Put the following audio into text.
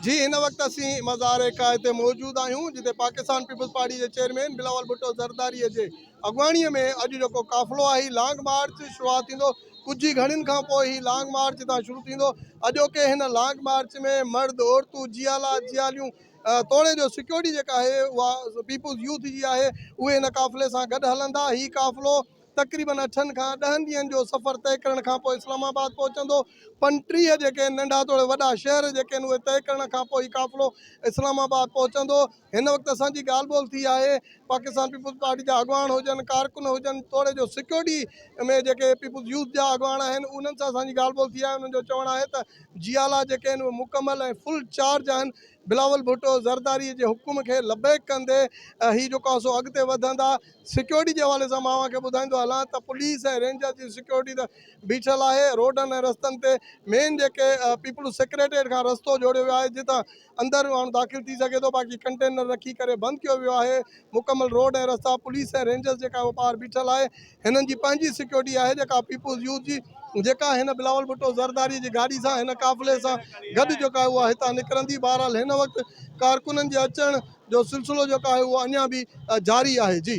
جي هن وقت اسين مزار قائد تي موجود آهيون جتي پاڪستان پيپلز پارٽي جي چيئرمين بلاول ڀٽو زرداري جي اڳواڻي ۾ اڄ جيڪو قافلو آهي هي لانگ مارچ شروعات ٿيندو ڪجهه ئي گهڙين کان پوء هي لانگ مارچ هتان شروع ٿيندو اڄوڪي هن لانگ مارچ ۾ مرد عورتون جيالا جياليون توڙي جو سيڪيورٽي جيڪا آهي اها پيپلز يوٿ جي آهي اهي هن قافلي سان گڏ هلندا هي قافلو تقريبن اٺن کان ڏهن ڏينهن جو سفر طئي ڪرڻ کان پوء اسلام آباد پهچندو. 35 جيڪي آهن ننڍا توڙي وڏا شهر جيڪي آهن اهي طئي ڪرڻ کان پوء هي قافلو اسلام آباد پهچندو. هن وقت اسان جي ڳالهه ٻولهه ٿي آهي پاڪستان پيپلز پارٽي جا اڳواڻ هجن، ڪارڪن هجن توڙي جو سيڪيورٽي ۾ جيڪي پيپلز يوٿ جا اڳواڻ آهن انهن سان اسان جي ڳالهه ٻولهه ٿي آهي انهن جو چوڻ آهي ته جيالا جيڪي آهن اهي مڪمل ۽ فل چارج آهن بلاول ڀٽو زرداري جي حڪم کي لبيڪ ڪندي هي جيڪو آهي سو اڳتي وڌندا. سيڪيورٽي جي حوالي سان مان اوهان کي ٻڌائيندو هلان ته پوليس ۽ رينجرز جي سيڪيورٽي ته بيٺل آهي روڊن ۽ رستن تي مين جيڪي پيپلز سيڪريٽريٽ کان رستو جوڙيو ويو آهي جتان اندر ماڻهو داخل ٿي سگهي ٿو باقي ڪنٽينر رکي ڪري بند ڪيو ويو آهي مڪمل روڊ ۽ رستا پوليس ۽ رينجرز جيڪا اهو پار بيٺل آهي هنن جي پنهنجي سيڪيورٽي آهي جيڪا پيپلز يوٿ جي جيڪا هن بلاول ڀٽو زرداري جي گاڏي سان هن قافلي سان گڏ جيڪا اها هتان نڪرندي بهرحال هن وقت ڪارڪنن جي اچڻ جو سلسلو جيڪو آهي اهو اڃا به جاري آهي جي.